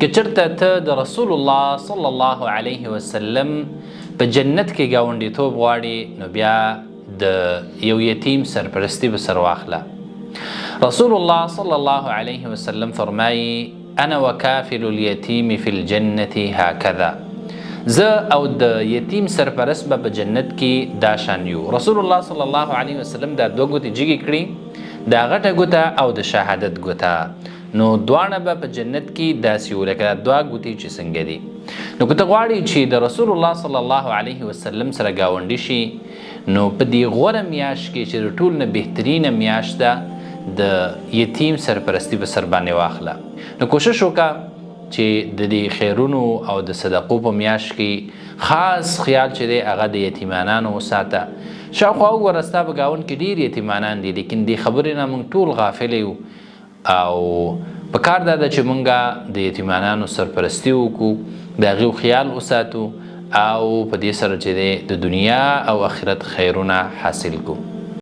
که چېرته ته د رسول الله صلی الله علیه وسلم په جنت کې ګاونډیتوب غواړې، نو بیا د یو یتیم سرپرستی به سر واخله. رسول الله صلی الله علیه وسلم فرمایي: انا وکافل الیتیم فی الجنة هکذا، زه او د یتیم سرپرست به په جنت کې دا شان یو. رسول الله صلی الله علیه وسلم دا دوه ګوتې جګې کړې، دا غټه ګوته او د شهادت ګوته، نو دواړه به په جنت کې داسې وو لکه دا دوه ګوتې چې څنګه دي. نو که ته غواړې چې د رسول الله صلی الله علیه وسلم سره ګاونډي شي، نو په دې غوره میاشت کې چې د ټول نه بهترینه میاشت ده، د یتیم سرپرستی په سر باندې واخله. نو کوشش وکړه چې د دې خیرونو او د صدقو په میاشت کې خاص خیال چې دی هغه د یتیمانانو وساته. شاوخوا وګوره، ستا په ګاونډ کې ډېر یتیمانان دي، لیکن دې خبرې نه موږ ټول غافل یو، او په کار دا ده چې مونږ د یتیمانانو سرپرستي وکړو، د هغوی خیال وساتو، او په دې سره چې دی د دنیا او آخرت خیرونه حاصل کړو.